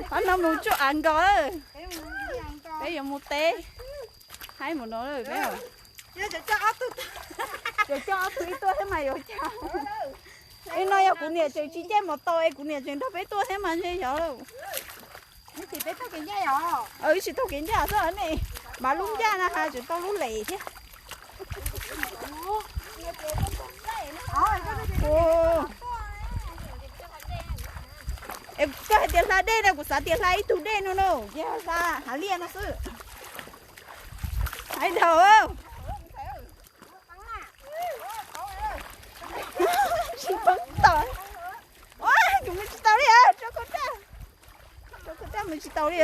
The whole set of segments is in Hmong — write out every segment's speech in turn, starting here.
Qhov no mus tsuj av nkaus lawm. Peb yuav mus teb. Haib mus no lawm peb. Yuav coj ob tug ib tuaj thiab mas yuav cas. Ib no yog kuv niam tseem tsis caij mos taus es kuv niam tseem nrog peb tuaj thiab mas ntshe yog. Ib tsis taug kev ncaj xwb ne, mas lub ncaj na has tseem tau lub lem thiab. Koj hais tias hla dej no kuv xav tias hla ib tug dej no no, ces hla hav liaj no xwb. Hais dhau. Tsis poob tom. Ua, kuv mus tsis tau li, rau khau raj, rau khau raj mus tsis tau li.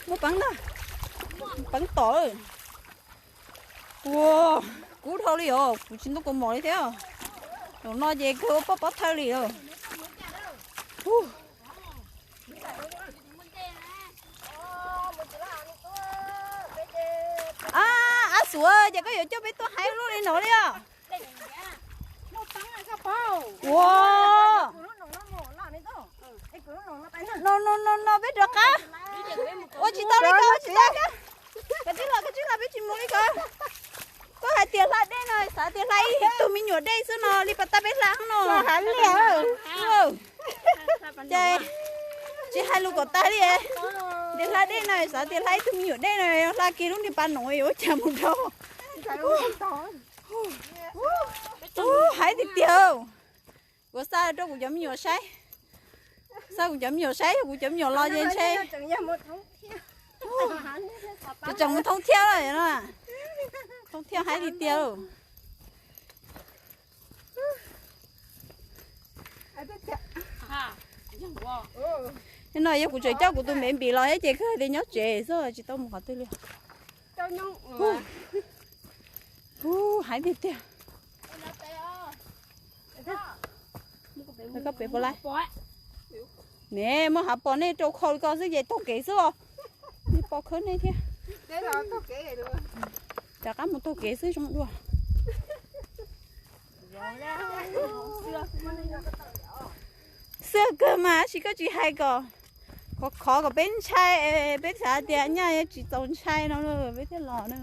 Muab peev ntag, peev tom. Ua, kub dhau li os, kuv tsis ntuj kaus mom li thiab. Zaum no ces kawg ua poj pob thawj li os. Ab, ab xuv, ces koj yuav coj peb tuaj haib luaj li no li os. Ua, no no no no peb rov qab. Ua tsis tau li ko, ua tsis tau li ko. Koj tsis los, koj tsis los, peb tsis mus li ko. Koj hais tias hla dej no xav tias hla ib tug me nyuam dej xwb no li pas tas peb hla no. Ces tsis hais lus kom tag li. Tias hla dej no xav tias hla ib tug me nyuam dej no, hla kiag lub niag pas no yuav ua cas mus dhau. Haib tiag tiag. Kuv xa rau kuv cov me nyuam saib. Xa kuv cov me nyuam saib, yog kuv cov me nyuam los ces ntshe tseem mus thoob thiab no. Thoob thiab haib tiag tiag. Nim no yog kuv tseem coj kuv tus me npis los thiab ces kawg hais tias nyob tsev xwb tsis tau mus qhov twg li. Haib tiag tiag. Koj pem puas lais? Ne muaj hav pos nej rau khau li ko xwb ces taug kev xwb os. Nej pos khawb nej thiab. Rov qab mus taug kev xwb zoo dua. Xwb kawg mas tab sis koj tsis hais kom khov khov kom peb ntshai, peb xav tias nyaj tsis txaus ntshai no peb thiaj los na.